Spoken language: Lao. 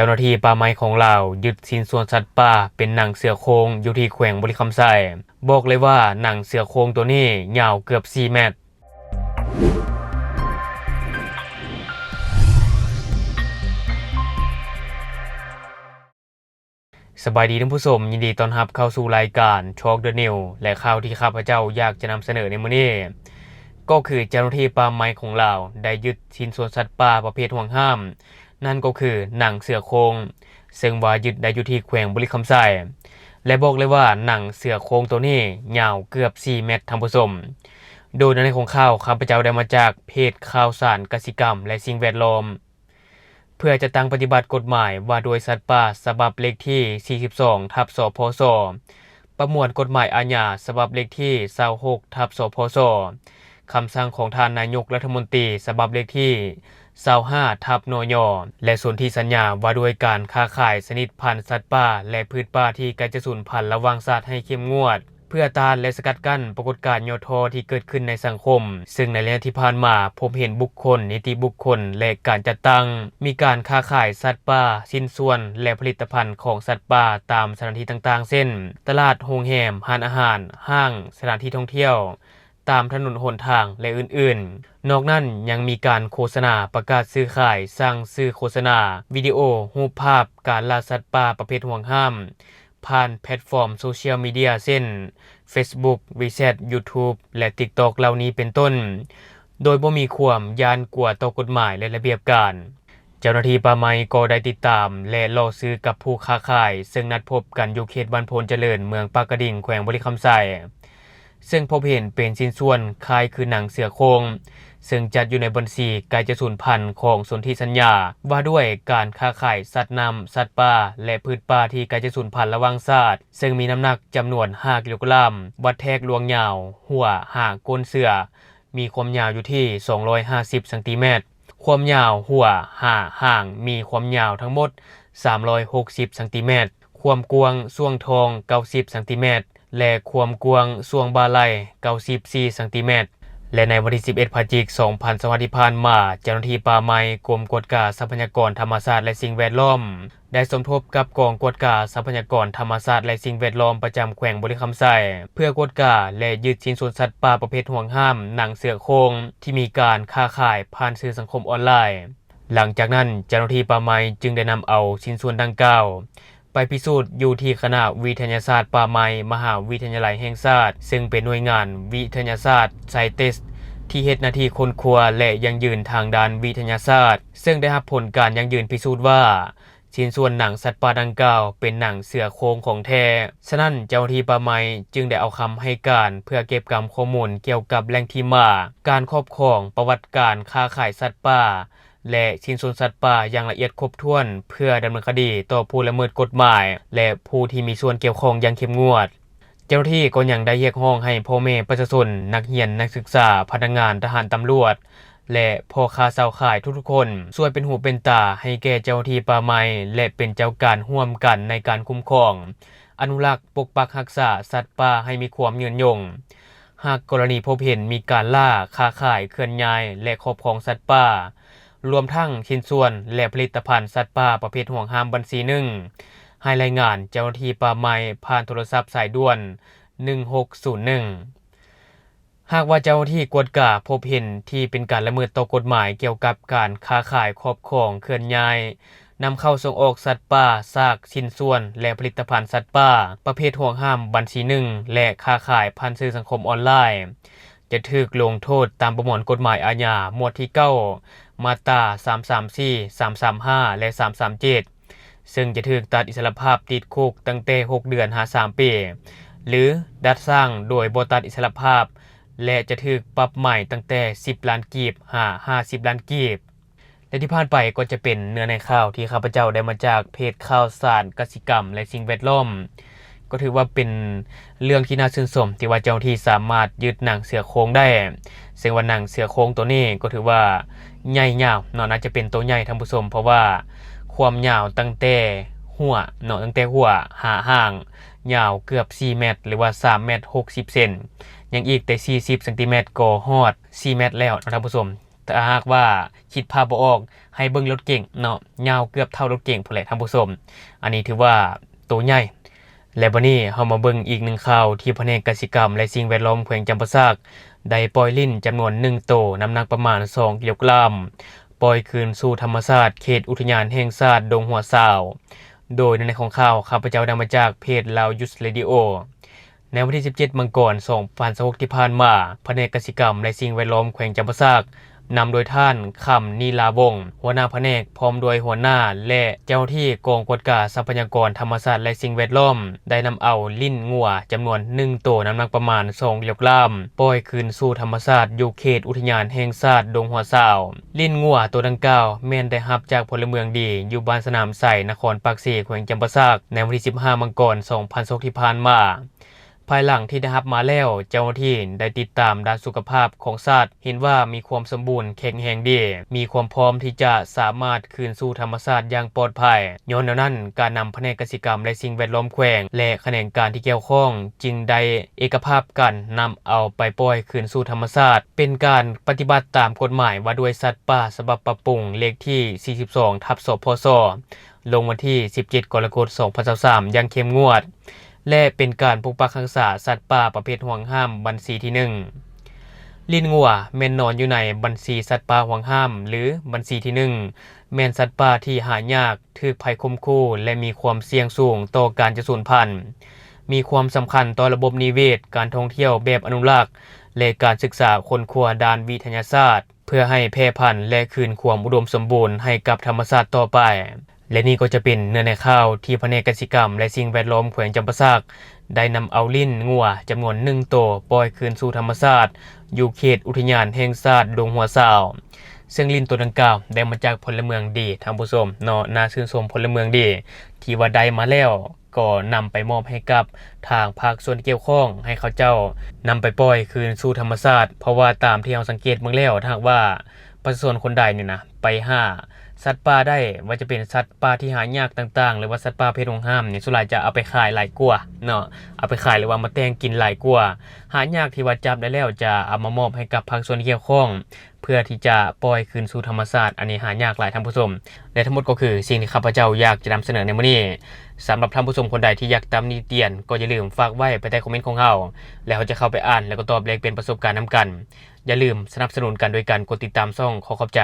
ຈົ້າໜ້າທີ່ປ່າໄມ້ຂອງລາວຍຶດຊິ້ນສ່ວນສັດປ່າເປັນໜັງເສືອໂຄງຢູ່ທີ່ແຂວງບໍລິຄຳໄຊ. ບອກເລີຍວ່າໜັງເສືອໂຄງໂຕນີ້ຍາວເກືອບສີ່ແມັດ. ສະບາຍດີທ່ານຜູ້ຊົມ, ຍິນດີຕ້ອນຮັບເຂົ້າສູ່ລາຍການ Talk the News ແລະ ຂ່າວທີ່ຂ້າພະເຈົ້າຢາກຈະນຳສະເໜີໃນມື້ນີ້ ກໍຄືເຈົ້າໜ້າທີ່ປ່າໄມ້ຂອງລາວໄດ້ຍຶດຊິ້ນສ່ວນສັດປ່າປະເພດຫວງຫ້າມ, ນັ້ນກໍຄືໜັງເສືອໂຄງ, ເຊິ່ງວ່າຍຶດໄດ້ຢູ່ທີ່ແຂວງບໍລິຄຳໄຊ ແລະ ບອກເລີຍວ່າໜັງເສືອໂຄງໂຕນີ້ຍາວເກືອບສີ່ແມັດ, ທ່ານຜູ້ຊົມ. ໂດຍໃນຂອງຂ່າວ ຂ້າພະເຈົ້າໄດ້ມາຈາກເພຈຂ່າວສານກະສິກຳ ແລະ ສິ່ງແວດລ້ອມ. ເພື່ອຈັດຕັ້ງປະຕິບັດກົດໝາຍວ່າດ້ວຍສັດປ່າ ສະບັບເລກທີສີ່ສິບສອງ ທັບ ສພສ, ປະມວນກົດໝາຍອາຍາ ສະບັບເລກທີຊາວຫົກ ທັບ ສພສ, ຄຳສັ່ງຂອງທ່ານນາຍົກລັດຖະມົນຕີ ສະບັບເລກທີຊາວຫ້າ ທັບ ນຍ ແລະ ສົນທິສັນຍາວ່າດ້ວຍການຄ້າຂາຍຊະນິດພັນສັດປ່າ ແລະ ພືດປ່າທີ່ໃກ້ຈະສູນພັນລະຫວ່າງຊາດໃຫ້ເຂັ້ມງວດ. ເພື່ອຕ້ານ ແລະ ສະກັດກັ້ນປາກົດການຫຍໍ້ທໍ້ທີ່ເກີດຂຶ້ນໃນສັງຄົມ, ເຊິ່ງໃນໄລຍະທີ່ຜ່ານມາພົບເຫັນບຸກຄົນ, ນິຕິບຸກຄົນ ແລະ ການຈັດຕັ້ງ ມີການຄ້າຂາຍສັດປ່າ, ຊິ້ນສ່ວນ ແລະ ຜະລິດຕະພັນຂອງສັດປ່າຕາມສະຖານທີ່ຕ່າງໆ ເຊັ່ນ ຕະຫຼາດ, ໂຮງແຮມ, ຮ້ານອາຫານ, ຫ້າງ, ສະຖານທີ່ທ່ອງທ່ຽວ, ຕາມຖະໜົນຫົນທາງ ແລະ ອື່ນໆ. ນອກນັ້ນຍັງມີການໂຄສະນາ, ປະກາດຊື້ຂາຍ, ສ້າງສື່ໂຄສະນາ, ວິດີໂອ, ຮູບພາບ, ການລ່າສັດປ່າປະເພດຫວງຫ້າມ ຜ່ານແພລດຟອມໂຊຊຽວມີເດຍ ເຊັ່ນ Facebook, WeChat, YouTube ແລະ TikTok ເຫຼົ່ານີ້ເປັນຕົ້ນ, ໂດຍບໍ່ມີຄວາມຢ້ານກົວຕໍ່ກົດໝາຍ ແລະ ລະບຽບການ. ເຈົ້າໜ້າທີ່ປ່າໄມ້ກໍໄດ້ຕິດຕາມ ແລະ ລໍຊື້ກັບຜູ້ຄ້າຂາຍ, ເຊິ່ງນັດພົບກັນຢູ່ເຂດບ້ານໂພນຈະເລີນ, ເມືອງປາກກະດິງ, ແຂວງບໍລິຄຳໄຊ. ເຊິ່ງພົບເຫັນເປັນຊິ້ນສ່ວນຄ້າຍຄືໜັງເສືອໂຄງ, ເຊິ່ງຈັດຢູ່ໃນບັນຊີໃກ້ຈະສູນພັນຂອງສົນທິສັນຍາວ່າດ້ວຍການຄ້າຂາຍສັດນ້ຳ, ສັດປ່າ ແລະ ພືດປ່າທີ່ໃກ້ຈະສູນພັນລະຫວ່າງຊາດ, ເຊິ່ງມີນ້ຳໜັກຈຳນວນຫ້າກິໂລກຣາມ, ວັດແທກລວງຍາວຫົວຫາກົ້ນເສືອ, ມີຄວາມຍາວຢູ່ທີ່ສອງຮ້ອຍຫ້າສິບຊັງຕີແມັດ, ຄວາມຍາວຫົວຫາຫາງມີຄວາມຍາວທັງໝົດສາມຮ້ອຍຫົກສິບຊັງຕີແມັດ, ຄວາມກວ້າງຊ່ວງທ້ອງເກົ້າສິບຊັງຕີແມັດ ແລະ ຄວາມກວ້າງຊ່ວງບ່າໄຫຼ່ເກົ້າສິບສີ່ຊັງຕີແມັດ. ແລະ ໃນວັນທີສິບເອັດ ພະຈິກ ສອງພັນຊາວຫ້າ ທີ່ຜ່ານມາ, ເຈົ້າໜ້າທີ່ປ່າໄມ້ ກົມກວດກາຊັບພະຍາກອນທຳມະຊາດ ແລະ ສິ່ງແວດລ້ອມ ໄດ້ສົມທົບກັບກອງກວດກາຊັບພະຍາກອນທຳມະຊາດ ແລະ ສິ່ງແວດລ້ອມປະຈຳແຂວງບໍລິຄຳໄຊ ເພື່ອກວດກາ ແລະ ຍຶດຊິ້ນສ່ວນສັດປ່າປະເພດຫວງຫ້າມ ໜັງເສືອໂຄງ ທີ່ມີການຄ້າຂາຍຜ່ານສື່ສັງຄົມອອນລາຍ. ຫຼັງຈາກນັ້ນ, ເຈົ້າໜ້າທີ່ປ່າໄມ້ຈຶ່ງໄດ້ນຳເອົາຊິ້ນສ່ວນດັ່ງກ່າວ ໄປພິສູດຢູ່ທີ່ຄະນະວິທະຍາສາດປ່າໄມ້ ມະຫາວິທະຍາໄລແຫ່ງຊາດ, ເຊິ່ງເປັນໜ່ວຍງານວິທະຍາສາດ CITES ທີ່ເຮັດໜ້າທີ່ຄົ້ນຄວ້າ ແລະ ຢັ້ງຢືນທາງດ້ານວິທະຍາສາດ, ເຊິ່ງໄດ້ຮັບຜົນການຢັ້ງຢືນພິສູດວ່າ ຊິ້ນສ່ວນໜັງສັດປ່າດັ່ງກ່າວເປັນໜັງເສືອໂຄງຂອງແທ້. ສະນັ້ນ, ເຈົ້າໜ້າທີ່ປ່າໄມ້ຈຶ່ງໄດ້ເອົາຄຳໃຫ້ການເພື່ອເກັບກຳຂໍ້ມູນກ່ຽວກັບແຫຼ່ງທີ່ມາ, ການຄອບຄອງ, ປະຫວັດການຄ້າຂາຍສັດປ່າ ແລະ ຊິ້ນສ່ວນສັດປ່າຢ່າງລະອຽດຄົບຖ້ວນ ເພື່ອດຳເນີນຄະດີຕໍ່ຜູ້ລະເມີດກົດໝາຍ ແລະ ຜູ້ທີ່ມີສ່ວນກ່ຽວຂ້ອງຢ່າງເຂັ້ມງວດ. ເຈົ້າໜ້າທີ່ກໍຍັງໄດ້ຮຽກຮ້ອງໃຫ້ພໍ່ແມ່ປະຊາຊົນ, ນັກຮຽນ, ນັກສຶກສາ, ພະນັກງານ, ທະຫານ, ຕຳຫຼວດ ແລະ ພໍ່ຄ້າຊາວຂາຍທຸກໆຄົນ ຊ່ວຍເປັນຫູເປັນຕາໃຫ້ແກ່ເຈົ້າໜ້າທີ່ປ່າໄມ້ ແລະ ເປັນເຈົ້າການຮ່ວມກັນໃນການຄຸ້ມຄອງ, ອະນຸລັກ, ປົກປັກຮັກສາສັດປ່າໃຫ້ມີຄວາມຍືນຍົງ. ຫາກກໍລະນີພົບເຫັນມີການລ່າ, ຄ້າຂາຍ, ເຄື່ອນຍ້າຍ ແລະ ຄອບຄອງສັດປ່າ, ລວມທັງຊິ້ນສ່ວນ ແລະ ຜະລິດຕະພັນສັດປ່າປະເພດຫວງຫ້າມບັນຊີໜຶ່ງ ໃຫ້ລາຍງານເຈົ້າໜ້າທີ່ປ່າໄມ້ຜ່ານໂທລະສັບສາຍດ່ວນໜຶ່ງຫົກສູນໜຶ່ງ. ຫາກວ່າເຈົ້າໜ້າທີ່ກວດກາພົບເຫັນທີ່ເປັນການລະເມີດຕໍ່ກົດໝາຍກ່ຽວກັບການຄ້າຂາຍ, ຄອບຄອງ, ເຄື່ອນຍ້າຍ, ນຳເຂົ້າສົ່ງອອກສັດປ່າ, ຊາກ, ຊິ້ນສ່ວນ ແລະ ຜະລິດຕະພັນສັດປ່າປະເພດຫວງຫ້າມບັນຊີໜຶ່ງ ແລະ ຄ້າຂາຍຜ່ານສື່ສັງຄົມອອນລາຍ, ຈະຖືກລົງໂທດຕາມປະມວນກົດໝາຍອາຍາ ໝວດທີເກົ້າ ມາດຕາສາມສາມສີ່, ສາມສາມຫ້າ ແລະ ສາມສາມເຈັດ ເຊິ່ງຈະຖືກຕັດອິດສະຫຼະພາບຕິດຄຸກຕັ້ງແຕ່ຫົກເດືອນຫາສາມປີ ຫຼື ດັດສ້າງໂດຍບໍ່ຕັດອິດສະຫຼະພາບ ແລະ ຈະຖືກປັບໃໝຕັ້ງແຕ່ສິບລ້ານກີບຫາຫ້າສິບລ້ານກີບ. ແລະ ທີ່ຜ່ານໄປກໍຈະເປັນເນື້ອໃນຂ່າວທີ່ຂ້າພະເຈົ້າໄດ້ມາຈາກເພຈຂ່າວສານກະສິກຳ ແລະ ສິ່ງແວດລ້ອມ. ກໍຖືວ່າເປັນເລື່ອງທີ່ໜ້າຊື່ນຊົມທີ່ວ່າເຈົ້າໜ້າທີ່ສາມາດຍຶດໜັງເສືອໂຄງໄດ້, ເຊິ່ງວ່າໜັງເສືອໂຄງໂຕນີ້ກໍຖືວ່າໃຫຍ່ຍາວເນາະ, ໜ້າຈະເປັນໂຕໃຫຍ່ທ່ານຜູ້ຊົມ, ເພາະວ່າຄວາມຍາວຕັ້ງແຕ່ຫົວເນາະ, ຕັ້ງແຕ່ຫົວຫາຫາງ ຍາວເກືອບສີ່ແມັດ ຫຼືວ່າສາມແມັດຫົກສິບເຊັນ, ຍັງອີກແຕ່ສີ່ສິບຊັງຕີແມັດກໍຮອດສີ່ແມັດແລ້ວເນາະທ່ານຜູ້ຊົມ. ຖ້າຫາກວ່າຄິດພາບບໍ່ອອກ ໃຫ້ເບິ່ງລົດເກັງເນາະ ຍາວເກືອບເທົ່າລົດເກັງພຸ້ນແຫຼະທ່ານຜູ້ຊົມ. ອັນນີ້ຖືວ່າໂຕໃຫຍ່. ແລະ ບັດນີ້ເຮົາມາເບິ່ງອີກໜຶ່ງຂ່າວ ທີ່ພະແນກກະສິກຳ ແລະ ສິ່ງແວດລ້ອມແຂວງຈຳປາສັກ ໄດ້ປ່ອຍລິ້ນຈຳນວນໜຶ່ງໂຕ ນ້ຳໜັກປະມານສອງກິໂລກຣາມ ປ່ອຍຄືນສູ່ທຳມະຊາດ ເຂດອຸທະຍານແຫ່ງຊາດດົງຫົວຊາວ. ໂດຍໃນຂອງຂ່າວ ຂ້າພະເຈົ້າໄດ້ມາຈາກເພຈ Lao Youth Radio. ໃນວັນທີສິບເຈັດ ມັງກອນ ສອງພັນຊາວຫົກ ທີ່ຜ່ານມາ, ພະແນກກະສິກຳ ແລະ ສິ່ງແວດລ້ອມແຂວງຈຳປາສັກ ນຳໂດຍທ່ານ ຄຳ ນີລາວົງ ຫົວໜ້າພະແນກ ພ້ອມດ້ວຍຫົວໜ້າ ແລະ ເຈົ້າໜ້າທີ່ກອງກວດກາຊັບພະຍາກອນທຳມະຊາດ ແລະ ສິ່ງແວດລ້ອມ ໄດ້ນຳເອົາລິ້ນງົວຈຳນວນໜຶ່ງໂຕ ນ້ຳໜັກປະມານສອງກິໂລກຣາມ ປ່ອຍຄືນສູ່ທຳມະຊາດ ຢູ່ເຂດອຸທະຍານແຫ່ງຊາດດົງຫົວຊາວ. ລິ້ນງົວໂຕດັ່ງກ່າວ ແມ່ນໄດ້ຮັບຈາກພົນລະເມືອງດີ ຢູ່ບ້ານສະໜາມໄຊ ນະຄອນປາກເຊ ແຂວງຈຳປາສັກ ໃນວັນທີສິບຫ້າ ມັງກອນ ສອງພັນຊາວຫົກ ທີ່ຜ່ານມາ. ພາຍຫຼັງທີ່ໄດ້ຮັບມາແລ້ວ, ເຈົ້າໜ້າທີ່ໄດ້ຕິດຕາມດ້ານສຸຂະພາບຂອງສັດ, ເຫັນວ່າມີຄວາມສົມບູນແຂງແຮງດີ, ມີຄວາມພ້ອມທີ່ຈະສາມາດຄືນສູ່ທຳມະຊາດຢ່າງປອດໄພ. ຍ້ອນແນວນັ້ນ, ການນຳພະແນກກະສິກຳ ແລະ ສິ່ງແວດລ້ອມແຂວງ ແລະ ຂະແໜງການທີ່ກ່ຽວຂ້ອງ ຈຶ່ງໄດ້ເອກະພາບກັນນຳເອົາໄປປ່ອຍຄືນສູ່ທຳມະຊາດ, ເປັນການປະຕິບັດຕາມກົດໝາຍວ່າດ້ວຍສັດປ່າ ສະບັບປັບປຸງ ເລກທີສີ່ສິບສອງ ທັບ ສພສ ລົງວັນທີສິບເຈັດ ກໍລະກົດ ສອງພັນຊາວສາມ ຢ່າງເຂັ້ມງວດ ແລະ ເປັນການປົກປັກຮັກສາສັດປ່າປະເພດຫວງຫ້າມບັນຊີທີໜຶ່ງ. ລິ້ນງົວແມ່ນນອນຢູ່ໃນບັນຊີສັດປ່າຫວງຫ້າມ ຫຼື ບັນຊີທີໜຶ່ງ, ແມ່ນສັດປ່າທີ່ຫາຍາກ, ຖືກໄພຂົ່ມຂູ່ ແລະ ມີຄວາມສ່ຽງສູງຕໍ່ການຈະສູນພັນ, ມີຄວາມສຳຄັນຕໍ່ລະບົບນິເວດ, ການທ່ອງທ່ຽວແບບອະນຸລັກ ແລະ ການສຶກສາຄົ້ນຄວ້າດ້ານວິທະຍາສາດ. ເພື່ອໃຫ້ແຜ່ພັນ ແລະ ຄືນຄວາມອຸດົມສົມບູນໃຫ້ກັບທຳມະຊາດຕໍ່ໄປ. ແລະ ນີ້ກໍຈະເປັນເນື້ອໃນຂ່າວທີ່ພະແນກກະສິກຳ ແລະ ສິ່ງແວດລ້ອມແຂວງຈຳປາສັກ ໄດ້ນຳເອົາລິ້ນງົວຈຳນວນໜຶ່ງໂຕ ປ່ອຍຄືນສູ່ທຳມະຊາດ ຢູ່ເຂດອຸທະຍານແຫ່ງຊາດດົງຫົວຊາວ, ເຊິ່ງລິ້ນໂຕດັ່ງກ່າວໄດ້ມາຈາກພົນລະເມືອງດີ ທ່ານຜູ້ຊົມເນາະ, ໜ້າຊື່ນຊົມພົນລະເມືອງດີ ທີ່ວ່າໄດ້ມາແລ້ວ ກໍນຳໄປມອບໃຫ້ກັບທາງພາກສ່ວນທີ່ກ່ຽວຂ້ອງ ໃຫ້ເຂົາເຈົ້ານຳໄປປ່ອຍຄືນສູ່ທຳມະຊາດ. ເພາະວ່າຕາມທີ່ເຮົາສັງເກດເບິ່ງແລ້ວ ຖ້າຫາກວ່າປະຊາຊົນຄົນໃດນີ້ນະ ໄປຫາສັດປ່າໄດ້, ວ່າຈະເປັນສັດປ່າທີ່ຫາຍາກຕ່າງໆ ຫຼືວ່າສັດປ່າເພດຫວງຫ້າມນີ້, ສ່ວນຫຼາຍຈະເອົາໄປຂາຍຫຼາຍກວ່າເນາະ, ເອົາໄປຂາຍ ຫຼືວ່າມາແຕ່ງກິນຫຼາຍກວ່າ. ຫາຍາກທີ່ວ່າຈັບໄດ້ແລ້ວ ຈະເອົາມາມອບໃຫ້ກັບພາກສ່ວນທີ່ກ່ຽວຂ້ອງ ເພື່ອທີ່ຈະປ່ອຍຄືນສູ່ທຳມະຊາດ. ອັນນີ້ຫາຍາກຫຼາຍທ່ານຜູ້ຊົມ. ແລະ ທັງໝົດກໍຄືສິ່ງທີ່ຂ້າພະເຈົ້າຢາກຈະນຳສະເໜີໃນມື້ນີ້. ສຳລັບທ່ານຜູ້ຊົມຄົນໃດທີ່ຢາກຕຳໜິຕິຕຽນ ກໍຢ່າລືມຝາກໄວ້ພາຍໃຕ້ຄອມເມັນຂອງເຮົາ ແລ້ວເຮົາຈະເຂົ້າໄປອ່ານ ແລ້ວກໍຕອບແລກປ່ຽນປະສົບການນຳກັນ. ຢ່າລືມສະໜັບສະໜູນກັນໂດຍການກົດຕິດຕາມຊ່ອງ. ຂໍຂອບໃຈ.